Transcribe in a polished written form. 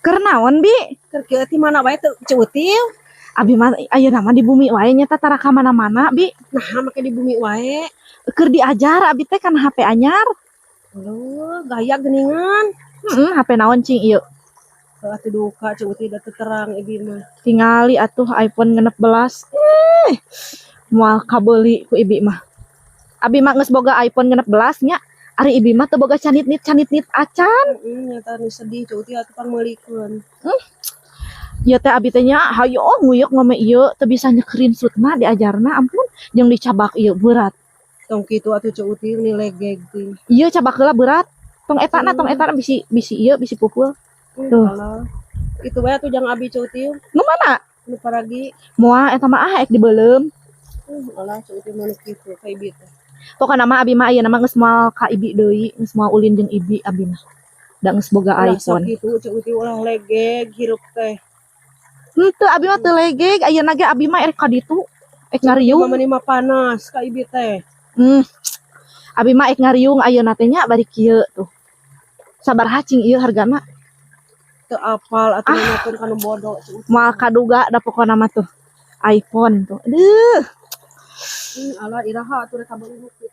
Keur naon, Bi? Keur kieu ti mana wae teu, Ceu Util? Abi mah ayeuna mah di bumi wae nya, tara ka mana-mana, Bi. Nah, make di bumi wae. Keur diajar abi teh kana HP anyar. Aduh, gaya geuningan. Heeh, HP naon cing ieu? Heuh atuh duka, Ceu Util, da teu terang ibi mah. Tingali atuh iPhone 16. Eh, moal kabeuli ku ibi mah. Abi mah geus boga iPhone 16 nya. Ari ibi mah teu boga canitnit canitnit acan. Heeh, nyata nu sedih, Ceu Util, atuh pangmeulikeun. Ieu teh abi teh nya hayo nguyuk ngome ieu teu bisa nyekreenshotna diajarna, ampun, jeung dicabak ieu berat. Tong kitu atuh, Ceu Util, nilegeg teh. Ieu cabak heula berat. Tong etana, tong etana, bisi bisi ieu bisi pupul. Tuh. Alah. Itu wae atuh jang abi, Ceu Util. Nu mana? Nu paragi. Moal, eta mah ah ek dibeuleum. Alah, Ceu Util mah nu kitu ka ibi teh. Pokona mah abi mah ayeuna mah geus moal ka ibi deui, geus moal ulin jeung ibi abi mah. Da geus boga Ulah iPhone. sakitu, Ceu Util, ulah legeg hirup teh. Henteu, abi mah teu legeg, ayeuna ge abi mah erek ka ditu. Ek ngariung. Mama mah panas ka ibi teh. Abi mah ek ngariung ayeuna teh nya, bari kieu tuh. Sabaraha cing ieu hargana? Teu apal atuh, nanyakeun ka nu bodo, Ceu Util. Moal kaduga da pokona mah tuh. iPhone tuh. Aduh. Alah, iraha atuh rek kabeuli nu kitu?